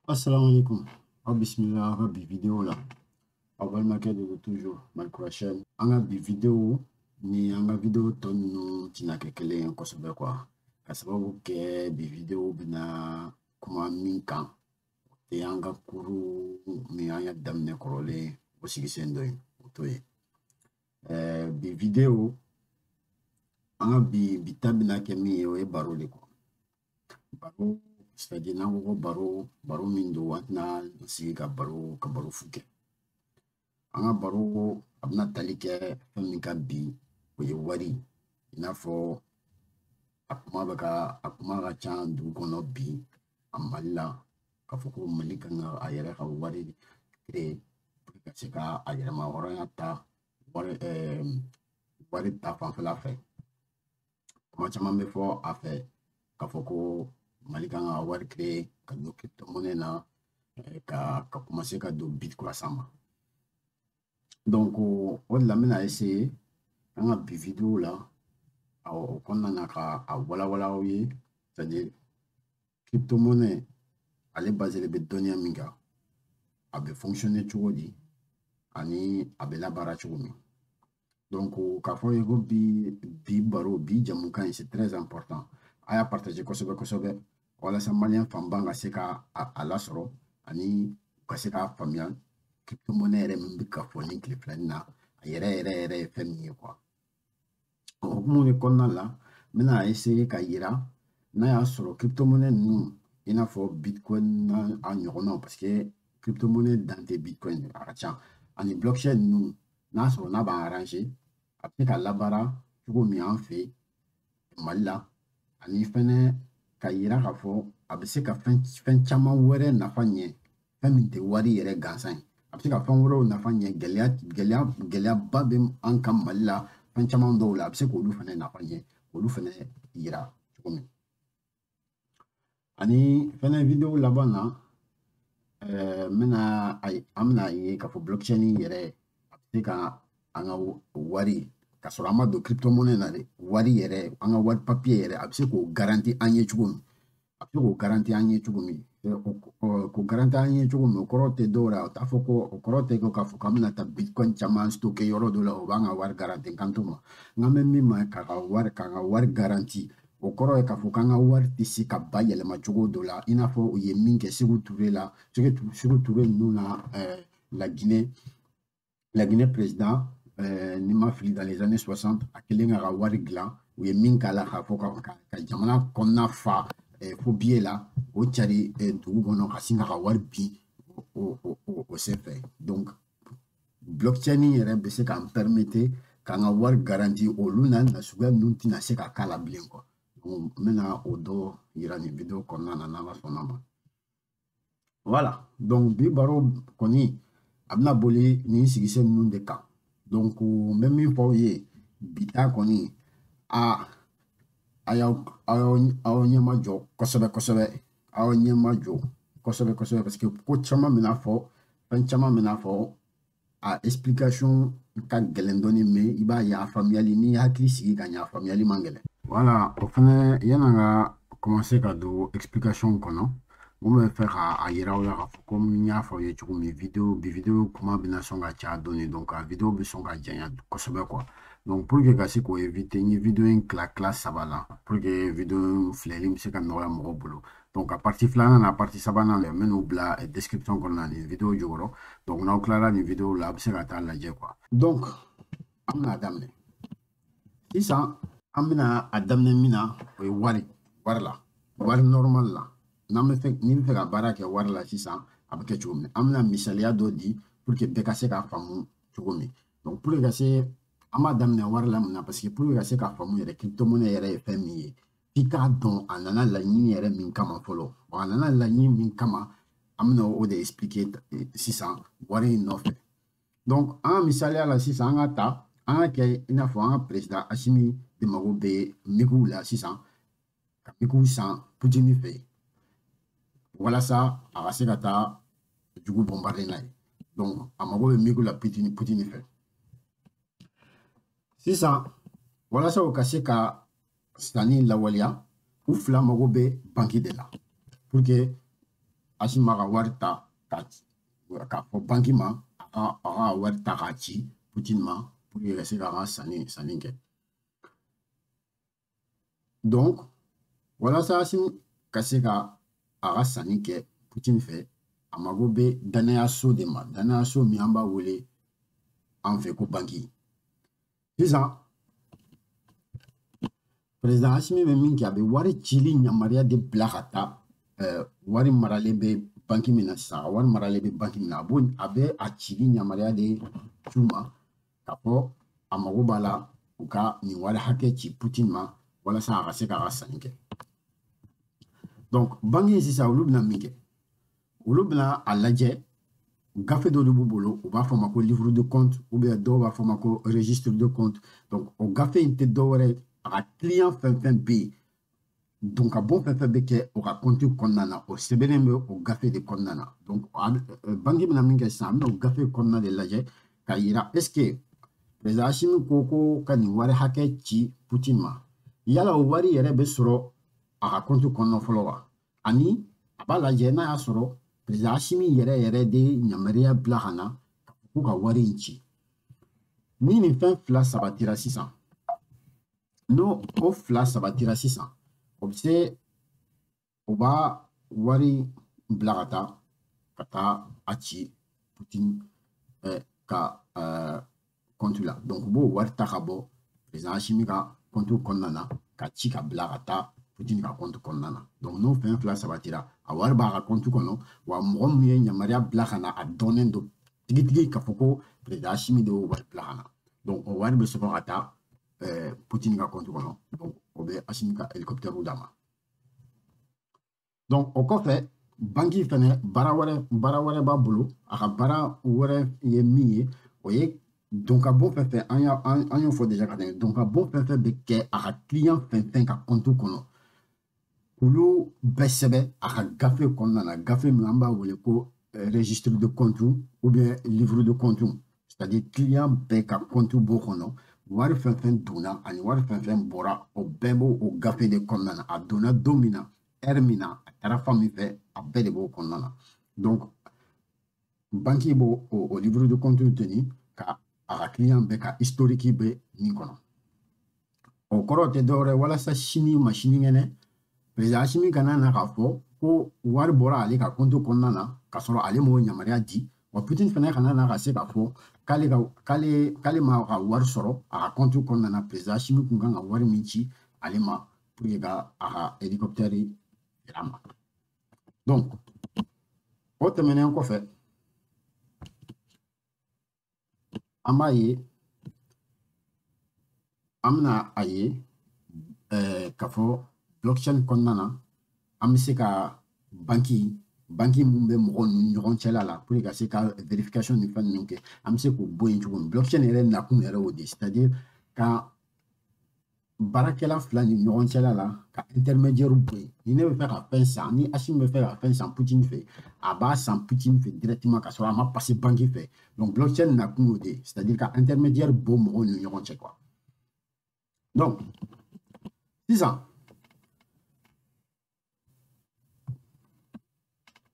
Assalamu alaikum. Aw bisimila aw ka bi vidéo la. Aw balimakɛ de don toujours Malikura chaîne. An ka bi vidéo ni an ka vidéo tɔ ninnu tɛna kɛ kelen ye kosɛbɛ quoi. Ka sababu kɛ bi vidéo bɛna kuma min kan, o tɛ an ka kuru min an y'a daminɛ kɔrɔlen o sigisen dɔ ye, o t'o ye. Bi vidéo, an ka bi ta bɛna kɛ min ye, o ye baro de quoi. Baro, c'est-à-dire n'an ko ko baro, baro min don, an tɛna sigi ka baro ka baro fu kɛ. An ka baro a bɛna tali kɛ fɛn min kan bi, o ye wari. I n'a fɔ a kuma bɛ ka a kuma ka ca dugu kɔnɔ bi a Mali la, k'a fɔ ko Mali kan ka a yɛrɛ ka wari créer pour ka se ka a yɛrɛma hɔrɔnya ta wari ta fanfɛla fɛ. Kuma caman bɛ fɔ a fɛ k'a fɔ ko Mali kan ka wari créer ka don crypto-monnaie na, ka commencer ka don Bitcoin san ma. Donc o de la n bɛna essayer an ka bi vidéo la o kɔnɔna na ka a walawala aw ye, c'est-à-dire crypto-monnaie ale basé bɛ dɔnniya min kan, a bɛ fonctionner cogo di ani a bɛ labaara cogo min. Donc k'a fɔ ye ko bi baro, bi jamukan in, c'est très important. A y'a partager kosɛbɛ kosɛbɛ walasa maliyɛn fanba ka se ka a lasɔrɔ ani u ka se k'a faamuya crypto-monnaie yɛrɛ min bɛ ka fɔ nin tile filanin na, a yɛrɛ yɛrɛ yɛrɛ ye fɛn min ye quoi. O hukumu de kɔnɔna la, n bɛna essayer ka yira n'a y'a sɔrɔ crypto-monnaie ninnu, i n'a fɔ Bitcoin n'a a ɲɔgɔnnaw, parce que crypto-monnaie dan tɛ Bitcoin, a ka ca, ani blockchain ninnu, n'a sɔrɔ n'a b'an arranger, a bɛ se ka labaara cogo min an fɛ Mali la, ani fɛnɛ ka yira k'a fɔ a bɛ se ka fɛn caman wɛrɛ nafa ɲɛ, fɛn min tɛ wari yɛrɛ gansan ye. A bɛ se ka fɛn wɛrɛw nafa ɲɛ. Gɛlɛyaba bɛ an kan Mali la fɛn caman dɔw la, a bɛ se k'olu fɛnɛ nafa ɲɛ, k'olu fɛnɛ yira cogo min. Ani fɛnɛ vidéo laban na, n bɛna an bɛna ye k'a fɔ blockchain yɛrɛ a bɛ se ka an ka wari, ka sɔrɔ an ma don crypto-monnaie na dɛ, wari yɛrɛ, an ka wari papier yɛrɛ, a bɛ se k'o garanti an ye cogo min, a bɛ se k'o garanti an ye cogo min, k'o garanti an ye cogo min, o kɔrɔ tɛ dɔwɛrɛ ye, o t'a fɔ ko o kɔrɔ tɛ ko k'a fɔ k'an bɛna taa Bitcoin caman stocker yɔrɔ dɔ la, o b'an ka wari garanti. N kan t'o ma. N kan bɛ min ma, k'an ka wari garanti, o kɔrɔ ye k'a fɔ k'an ka wari tɛ se ka bayɛlɛma cogo dɔ la, i n'a fɔ u ye min kɛ Sékou Touré la, Sékou Touré ninnu na, la Guinée président, ni ma fili, dans les années 60, a kɛlen k'a ka wari dilan, u ye min k'a la, k'a fɔ ka jamana kɔnɔna fa fo billet la, o cari dugu kɔnɔ ka sin k'a ka wari bin o senfɛ. Donc blockchain yɛrɛ bɛ se k'an permettre k'an ka wari garanti, olu n'a nasuguya ninnu tɛna se ka k'a la bilen quoi. Donc n bɛna o dɔ yira nin vidéo kɔnɔna na, n'Ala sɔnna ma. Voilà, donc bi baro kɔni a bɛna boli nin sigisen ninnu de kan. Donc n bɛ min fɔ aw ye bi ta kɔni, a y'aw aw ɲɛma jɔ kosɛbɛ kosɛbɛ, aw ɲɛma jɔ kosɛbɛ kosɛbɛ, parce que ko caman bɛna fɔ, fɛn caman bɛna fɔ, a explication ka gɛlɛn dɔɔni, mais i b'a ye a faamuyali, n'i hakili sigi ka ɲɛ, a faamuyali man gɛlɛn. Voilà, o fɛnɛ, yan'an ka commencer ka don explication kɔnɔ, n bɛ fɛ k'a yira aw la k'a fɔ komi n y'a fɔ aw ye cogo min, vidéo bi vidéo kuma bɛna sɔn ka caya dɔɔni, donc a vidéo bɛ sɔn ka janya kosɛbɛ quoi. Donc pour que ka se k'o éviter, n ye vidéo in tila tila saba la pour que vidéo in filɛli bɛ se ka nɔgɔya mɔgɔw bolo. Donc a partie filanan n'a partie sabanan, n bɛ n'u bila description kɔnɔna nin vidéo jukɔrɔ. Donc n'aw tilara nin vidéo la, a bɛ se ka taa lajɛ quoi. Donc an bɛna daminɛ sisan. An bɛna a daminɛ min na, o ye wari la, wari normal la. N'an bɛ fɛ, n'i bɛ fɛ ka baara kɛ wari la sisan, a bɛ kɛ cogo min, an bɛna misaliya dɔ di pour que bɛɛ ka se k'a faamu cogo min. Donc pour que ka se, an b'a daminɛ wari la mun na? Parce que pour que ka se k'a faamu yɛrɛ, crypto-monnaie yɛrɛ ye fɛn min ye, f'i k'a dɔn a nana laɲini yɛrɛ min kama fɔlɔ. A nana laɲini min kama, an bɛna o de expliquer sisan wari in nɔfɛ. Donc an ka misaliya la sisan, an ka ta, an ka kɛ i n'a fɔ an ka président Assimi de mago bɛ MiGw la sisan, ka MiGw san Poutine fɛ yen walasa a ka se ka taa jugu bombarder n'a ye. Donc a mago bɛ MiGw la Poutine fɛ sisan. Walasa o ka se ka sanni lawaleya, u fila mago bɛ banki de la pour que Assimi b'a ka wari ta k'a fɔ banki ma a ka wari ta k'a ci Poutine ma pour que ka se k'a ka sanni kɛ. Donc walasa Assimi ka se ka a ka sanni kɛ Poutine fɛ, a mago bɛ danaya-so de ma, danaya-so min an b'a wele an fɛ ko banki. Sisan président Assimi bɛ min kɛ, a bɛ wari cili yamaruya de bila ka taa wari maralen bɛ banki min na sisan, a wari maralen bɛ banki min na, a bɛ a cili yamaruya de c'u ma k'a fɔ a mago b'a la u ka nin wari hakɛ ci Poutine ma walasa a ka se k'a ka sanni kɛ. Donc banki in sisan, olu bɛna min kɛ, olu bɛna a lajɛ gafe dɔ de b'u bolo, u b'a fɔ a ma ko livre de compte ou bien dɔw b'a fɔ a ma ko registre de compte. Donc o gafe in tɛ dɔwɛrɛ ye, a ka client fɛn fɛn bɛ yen, don ka bɔ fɛn fɛn bɛ kɛ o ka compte kɔnɔna na, o sɛbɛnnen bɛ o gafe de kɔnɔna na. Donc banki bɛna min kɛ sisan, a bɛna o gafe kɔnɔna de lajɛ k'a yira est ce que président Assimi ko ka nin wari hakɛ ci Poutine ma, yala o wari yɛrɛ bɛ sɔrɔ a ka compte kɔnɔna fɔlɔ wa? Ani a b'a lajɛ n'a y'a sɔrɔ président Assimi yɛrɛ yɛrɛ de yamaruya bila ka na k'u ka wari in ci. Ni nin fɛn fila sabatira sisan, n'o o fila sabatira sisan, o bɛ se o b'a wari bila ka taa a ci Poutine ka compte la. Donc u b'o wari ta ka bɔ président Assimi ka compte kɔnɔna na ka ci ka bila ka taa Poutine ka compte kɔnɔna na. Donc n'o fɛn fila sabatira, a wari b'a ka compte kɔnɔ, wa mɔgɔ min ye yamaruya bila ka na, a dɔnnen don tigitigi k'a fɔ ko président Assimi de y'o wari bila ka na. Donc o wari bɛ sɔrɔ ka taa Poutine ka compte kɔnɔ. Donc o bɛ Assimi ka hélicoptère d'a ma. Donc o kɔfɛ, banki fɛnɛ baara wɛrɛ b'a bolo. A ka baara wɛrɛ ye min ye, o ye don ka bɔ fɛn fɛn, an y'o fɔ déjà ka tɛmɛ, don ka bɔ fɛn fɛn bɛ kɛ a ka client fɛn fɛn ka compte kɔnɔ, olu bɛɛ sɛbɛn a ka gafe kɔnɔna na, gafe min an b'a wele ko registre de compte ou bien livre de compte, c'est-à-dire client bɛɛ ka compte b'o kɔnɔ, wari fɛn fɛn donna ani wari fɛn fɛn bɔra, o bɛɛ b'o o gafe de kɔnɔna na. A donna don min na, heure min na, a taara fan min fɛ, a bɛɛ de b'o kɔnɔna na. Donc banki b'o o livre de compte teni ka a ka client bɛɛ ka historique bɛ min kɔnɔ. O kɔrɔ tɛ dɔwɛrɛ, walasa sini ma sinikɛnɛ président Assimi kana na k'a fɔ ko wari bɔra ale ka compte kɔnɔna na k'a sɔrɔ ale m'o yamaruya di, wa Poutine fana kana na ka se k'a fɔ k'ale ma ka wari sɔrɔ a ka compte kɔnɔna na, président Assimi kun kan ka wari min ci ale ma pour que ka a ka hélicoptère yira ma. Donc o tɛmɛnen kɔfɛ, an b'a ye, an bɛna a ye k'a fɔ blockchain kɔnɔna na, an bɛ se ka banki mun bɛ mɔgɔw ni ɲɔgɔn cɛla la pour que ka se ka vérification ni fɛn ninnu kɛ, an bɛ se k'o bɔ yen cogo min. Blockchain yɛrɛ nakun yɛrɛ o de, c'est-à-dire ka baarakɛla fila ni ɲɔgɔn cɛla la ka intermédiaire bɔ yen. Ni ne bɛ fɛ ka fɛn san, ni Assimi bɛ fɛ ka fɛn san Poutine fɛ, a b'a san Poutine fɛ directement ka sɔrɔ a ma passer banque fɛ. Donc blockchain nakun y'o de, c'est-à-dire ka intermédiaire bɔ mɔgɔw ni ɲɔgɔn cɛ quoi. Donc sisan,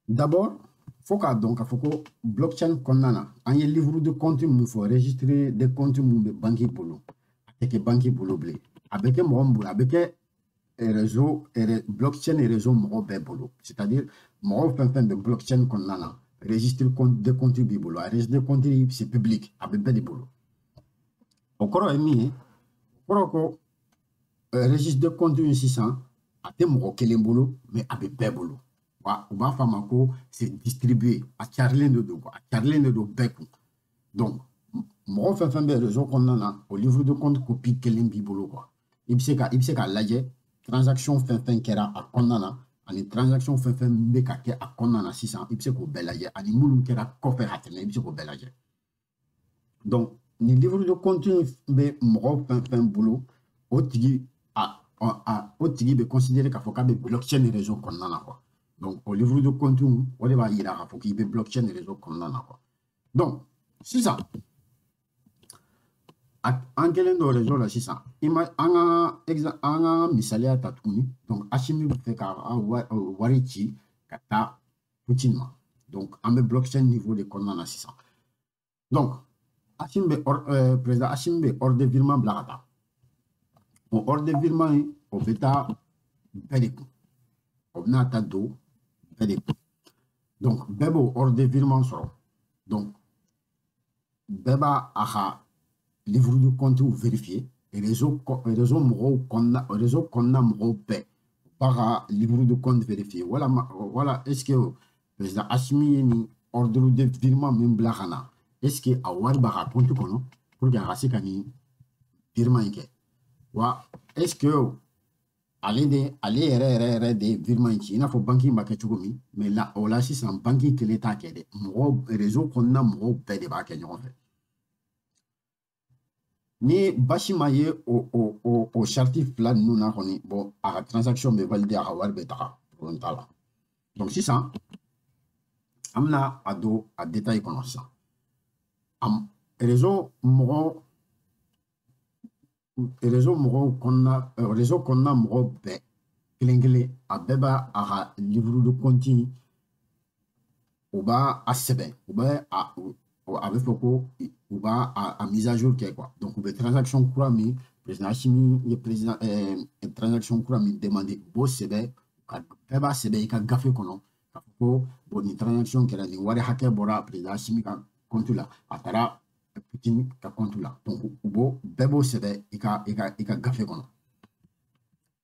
d'abord, fo k'a dɔn k'a fɔ ko blockchain kɔnɔna na, an ye livre de compte mun fɔ, registre de compte mun bɛ banque bolo, a tɛ kɛ banque bolo bilen. A bɛ kɛ mɔgɔ min bolo, a bɛ kɛ réseau, blockchain réseau mɔgɔ bɛɛ bolo. C'est-à-dire mɔgɔ fɛn fɛn bɛ blockchain kɔnɔna na, registre de compte b'i bolo, a registre de compte c'est public, a bɛ bɛɛ de bolo. O kɔrɔ ye min ye, o kɔrɔ ko registre de compte in sisan, a tɛ mɔgɔ kelen bolo, mais a bɛ bɛɛ bolo. Wa u b'a fɔ a ma ko c'est distribué, a carilen de don quoi, a carilen de don bɛɛ kun. Donc mɔgɔ fɛn fɛn bɛ réseau kɔnɔna na, o livre de compte copie kelen b'i bolo quoi. I bɛ se k'a lajɛ transaction fɛn fɛn kɛra a kɔnɔna na, ani transaction fɛn fɛn bɛ ka kɛ a kɔnɔna na sisan, i bɛ se k'o bɛɛ lajɛ, ani minnu kɛra kɔfɛ ka tɛmɛ, i bɛ se k'o bɛɛ lajɛ. Donc nin livre de compte bɛ mɔgɔ fɛn fɛn bolo, o tigi o tigi bɛ considérer k'a fɔ k'a bɛ blockchain réseau kɔnɔna na quoi. Donc o livre de compte, o de b'a yira k'a fɔ k'i bɛ blockchain réseau kɔnɔna na quoi. Donc sisan, an kɛlen don réseau la sisan, an ka misaliya ta tuguni. Donc Assimi bɛ fɛ ka wari ci ka taa Poutine ma. Donc an bɛ blockchain niveau de kɔnɔna na sisan. Donc Assimi bɛ président Assimi bɛ ordre de virement bila ka taa. O ordre de virement in, o bɛ taa bɛɛ de kun, o bɛna taa don bɛɛ de kun. Donc bɛɛ b'o ordre de virement sɔrɔ. Donc bɛɛ b'a a ka livre de compte vérifier. Réseau mɔgɔw kɔnɔna, réseau kɔnɔna mɔgɔw bɛɛ b'a ka livre de compte vérifier. Wala wala est-ce que président Assimi ye nin ordre de virement min bila ka na, est-ce que a wari b'a ka compte kɔnɔ pour que a ka se ka nin virement in kɛ? Wa est-ce que ale de, ale yɛrɛ yɛrɛ yɛrɛ de ye virement in ci, i n'a fɔ banque in b'a kɛ cogo min? Mais la, o la sisan, banque kelen t'a kɛ dɛ, mɔgɔw, réseau kɔnɔna mɔgɔw bɛɛ de b'a kɛ ɲɔgɔn fɛ. Ni basi ma ye o charte fila ninnu na kɔni, bon, a ka transaction bɛ valider, a ka wari bɛ taga, problème t'a la. Donc sisan an bɛna a don a détail kɔnɔ sisan. Réseau mɔgɔ, réseau mɔgɔw kɔnɔna, réseau kɔnɔna mɔgɔw bɛɛ kelen kelen, a bɛɛ b'a a ka livre de compte, u b'a a sɛbɛn, u bɛ a a bɛ fɔ ko u b'a a mise à jour kɛ quoi. Donc u bɛ transaction kura min président Assimi ye, président transaction kura min demandé, u b'o sɛbɛn, ka bɛɛ b'a sɛbɛn i ka gafe kɔnɔ k'a fɔ ko bon, nin transaction kɛra, nin wari hakɛ bɔra président Assimi ka compte la, a taara Poutine ka compte la. Donc u b'o bɛɛ b'o sɛbɛn i ka gafe kɔnɔ.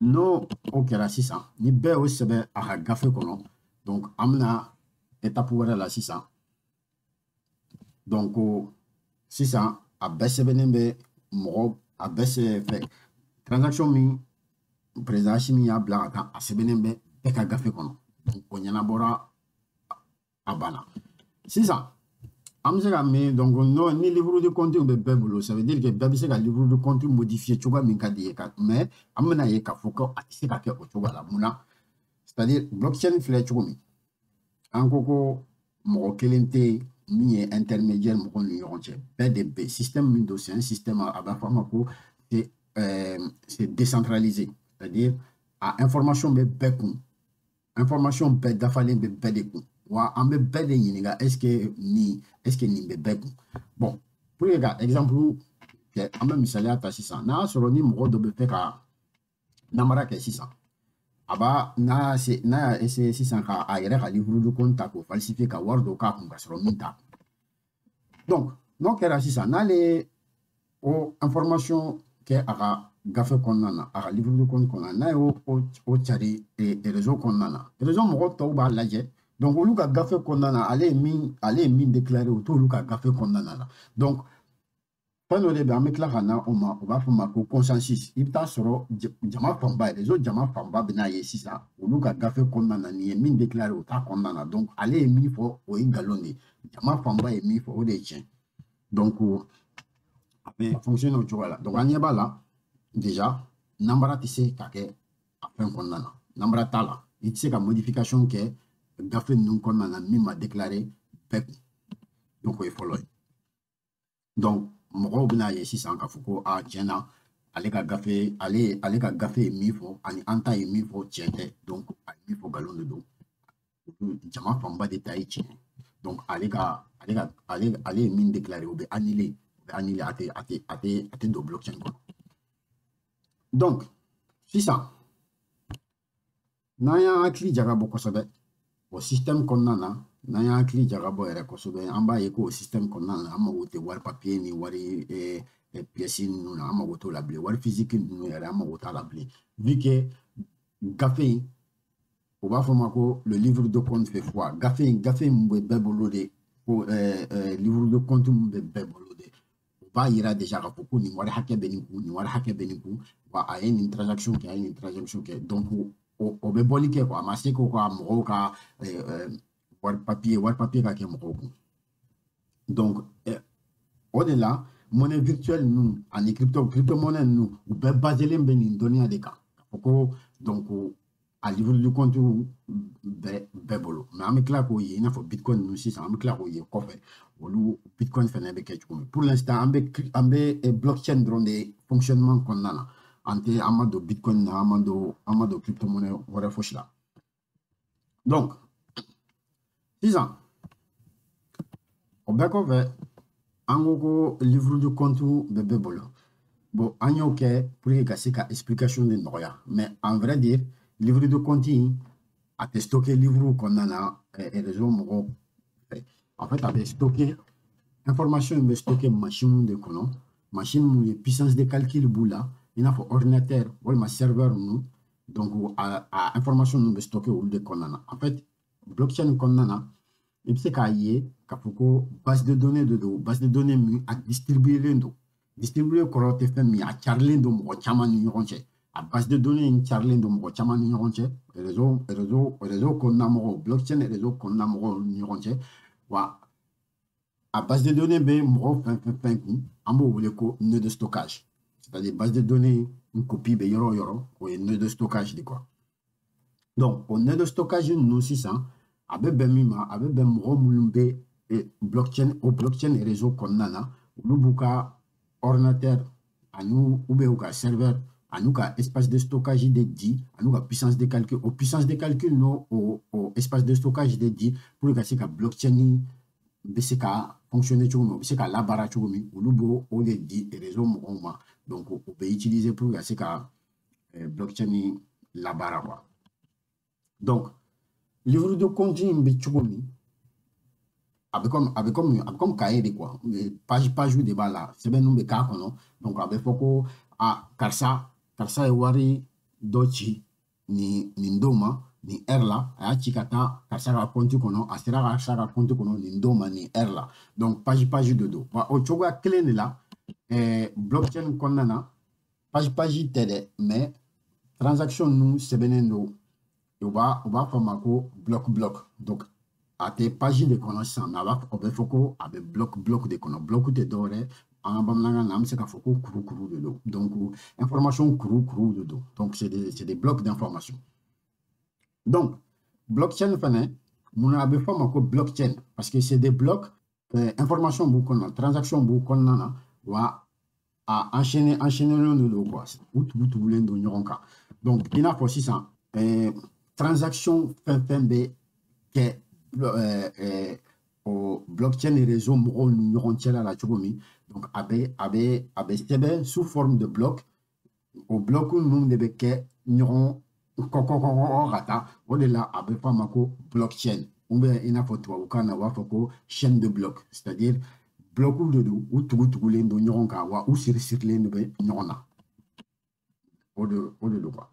N'o o kɛra sisan, ni bɛɛ y'o sɛbɛn a ka gafe kɔnɔ, donc an bɛna étape wɛrɛ la sisan. Donc sisan a bɛɛ sɛbɛnnen bɛ mɔgɔ, a bɛɛ fɛ transaction min président Assimi y'a bila ka taa, a sɛbɛnnen bɛ bɛɛ ka gafe kɔnɔ. Donc o ɲɛnabɔra, a banna. Sisan an bɛ se ka min, donc non, ni livre de compte bɛ bɛɛ bolo, ça veut dire que bɛɛ bɛ se ka livre de compte modifier cogoya min ka di ye ka. Mais an bɛna ye k'a fɔ ko a tɛ se ka kɛ o cogo la. Mun na? C'est à dire blockchain filɛ cogo min, an ko ko mɔgɔ kelen tɛ yen min ye intermédiaire mɔgɔw ni ɲɔgɔn cɛ, bɛɛ de bɛ système min don, c'est un système, a b'a fɔ a ma ko c'est décentralisé, c'est à dire a information bɛ bɛɛ kun, information bɛɛ dafalen bɛ bɛɛ de kun. Wa an bɛ bɛɛ de ɲininka, est ce que nin bɛ bɛɛ kun? Bon, pour que ka exemple kɛ, an bɛ misaliya ta sisan. N'a y'a sɔrɔ ni mɔgɔ dɔ bɛ fɛ ka namara kɛ sisan, a b'a n'a se n'a y'a essayer sisan ka a yɛrɛ ka livre de compte ta k'o falsifier, ka wari dɔ k'a kun ka sɔrɔ min t'a kun. Donc n'o kɛra sisan, n'ale o information kɛ a ka gafe kɔnɔna na, a ka livre de compte kɔnɔna na, n'a y'o o cari réseau kɔnɔna na, réseau mɔgɔ tɔw b'a lajɛ. Donc olu ka gafe kɔnɔna na, ale ye min déclaré, o t'olu ka gafe kɔnɔna na. Donc fɛn dɔ de bɛ, an bɛ tila ka na o ma, u b'a fɔ o ma ko consensus. I bɛ taa sɔrɔ jama fanba, réseau jama fanba bɛ n'a ye sisan, olu ka gafe kɔnɔna na, nin ye min déclaré, o t'a kɔnɔna na. Donc ale ye min fɔ, o ye nkalon de ye, jama fanba ye min fɔ, o de ye tiɲɛ. Donc a bɛ fonctionner o cogoya la. Donc an ɲɛ b'a la déjà, namara tɛ se ka kɛ a fɛn kɔnɔna na, namara t'a la. I tɛ se ka modification kɛ gafe ninnu kɔnɔna na min ma déclaré bɛɛ kun. Donc o ye fɔlɔ ye. Donc mɔgɔw bɛna ye sisan k'a fɔ ko a tiɲɛ na, ale ka gafe, ale ka gafe ye min fɔ ani an ta ye min fɔ, tiɲɛ tɛ. Donc a ye min fɔ, nkalon de don, jama fanba de ta ye tiɲɛ. Donc ale ka ale ka ale ale ye min déclaré, o bɛ annuler, o bɛ annuler, a tɛ don blockchain kɔnɔ. Donc sisan n'an y'an hakili jagabɔ kosɛbɛ o système kɔnɔna na, n'an y'an hakili jagabɔ yɛrɛ kosɛbɛ, an b'a ye ko o système kɔnɔna na, an mago tɛ wari papier ni wari pièce ninnu na, an mago t'o la bilen. Wari physique ninnu yɛrɛ, an mago t'a la bilen, vu que gafe in, u b'a fɔ ma ko le livre de compte fait foi. Gafe in, gafe in bɛ bɛɛ bolo de, ko livre de compte min bɛ bɛɛ bolo de, o b'a yira déjà k'a fɔ ko nin wari hakɛ bɛ nin kun, nin wari hakɛ bɛ nin kun, wa a ye nin transaction kɛ, a ye nin transaction kɛ. Donc o bɛ bɔli kɛ quoi, a ma se ko ka mɔgɔw ka wari papier ka kɛ mɔgɔw kun. Donc o de la, monnaie virtuelle ninnu ani crypto monnaie ninnu, u bɛɛ baselen bɛ nin dɔnniya de kan, k'a fɔ ko donc a livre de compte bɛɛ bɛɛ bolo. Mais an bɛ tila k'o ye, i n'a fɔ bitcoin ninnu sisan, an bɛ tila k'o ye kɔfɛ, olu bitcoin fɛnɛ bɛ kɛ cogo min. Pour l'instant an bɛ blockchain dɔrɔn de fonctionnement kɔnɔna na, an tɛ, an ma don bitcoin na, an ma don crypto monnaie wɛrɛ fosi la. Donc Sisan, o bɛɛ kɔfɛ, an ko ko livre de compte bɛ bɛɛ bolo. Bon, an y'o kɛ pour que ka se ka explication de nɔgɔya, mais en vrai dire, livre de compte in, a tɛ stocké livre kɔnɔna na réseau mɔgɔw fɛ. En fait, a bɛ stocké, information in bɛ stocké machine de kɔnɔ, machine mun ye puissance de calcul b'u la, i n'a fɔ ordinateur walima serveur ninnu. Donc a information ninnu bɛ stocké olu de kɔnɔna na. En fait, blockchain kɔnɔna na, i bɛ se k'a ye k'a fɔ ko base de données de don, base de données min a distribuelen don. Distribué kɔrɔ tɛ fɛn min ye, a carilen don mɔgɔ caman ni ɲɔgɔn cɛ. A base de données in carilen don mɔgɔ caman ni ɲɔgɔn cɛ, réseau kɔnɔna mɔgɔw, blockchain réseau kɔnɔna mɔgɔw ni ɲɔgɔn cɛ. Wa a base de données bɛ mɔgɔw fɛn fɛn fɛn kun, an b'o wele ko nœud de stockage, c'est-à-dire base de données une copie bɛ yɔrɔ o yɔrɔ, o ye nœud de stockage de quoi. Donc o nœud de stockage ninnu sisan, a bɛ bɛn min ma, a bɛ bɛn mɔgɔ minnu bɛ blockchain, o blockchain réseau kɔnɔna na, olu b'u ka ordinateur ani ou bien u ka serveur ani ka espace de stockage de di, ani ka puissance de calcul, o puissance de calcul n'o o espace de stockage de di pour ka se ka blockchain bɛ se ka fonctionner cogo min, o bɛ se ka labaara cogo min, olu b'o o de di réseau mɔgɔw ma. Donc o bɛ utiliser pour ka se ka blockchain labaara quoi. Donc livre de compte in bɛ cogo min, a bɛ comme cahier de quoi, page page de b'a la, sɛbɛnninw bɛ k'a kɔnɔ. Donc a bɛ fɔ ko a karisa karisa ye wari dɔ ci nin don ma, nin heure la, a y'a ci ka taa karisa ka compte kɔnɔ, a sera karisa ka compte kɔnɔ nin don ma, nin heure la. Donc page page de don wa. O cogoya kelen de la, blockchain kɔnɔna na, page page tɛ dɛ, mais transaction ninnu sɛbɛnnen don, u b'a fɔ a ma ko bloc bloc. Donc a tɛ page de kɔnɔ sisan, mais a b'a o bɛ fɔ ko a bɛ bloc bloc de kɔnɔ. Bloc tɛ dɔwɛrɛ, an ka bamanankan na, an bɛ se k'a fɔ ko kuru kuru de don. Donc information kuru kuru de don. Donc c'est des blocs d'information. Donc blockchain fɛnɛ, munna a bɛ fɔ a ma ko blockchain? Parce que c'est des blocs, information b'u kɔnɔna, transaction b'u kɔnɔna na, wa a enchaîné enchaîné de don quoi, u tugu tugulen don ɲɔgɔn kan. Donc i n'a fɔ sisan, transaction fɛn fɛn bɛ kɛ o blockchain réseau mɔgɔw ni ɲɔgɔn cɛla la cogo min, donc a bɛ sɛbɛn sous forme de bloc. O bloc ninnu de bɛ kɛ ɲɔgɔn kɔ ka taa, o de la a bɛ fɔ a ma ko blockchain, ou bien i n'a fɔ tubabukan na, u b'a fɔ ko chaîne de bloc, c'est-à-dire bloc de don, u tugu tugulen don ɲɔgɔn kan, wa u siri sirilen de bɛ ɲɔgɔn na. O de don quoi.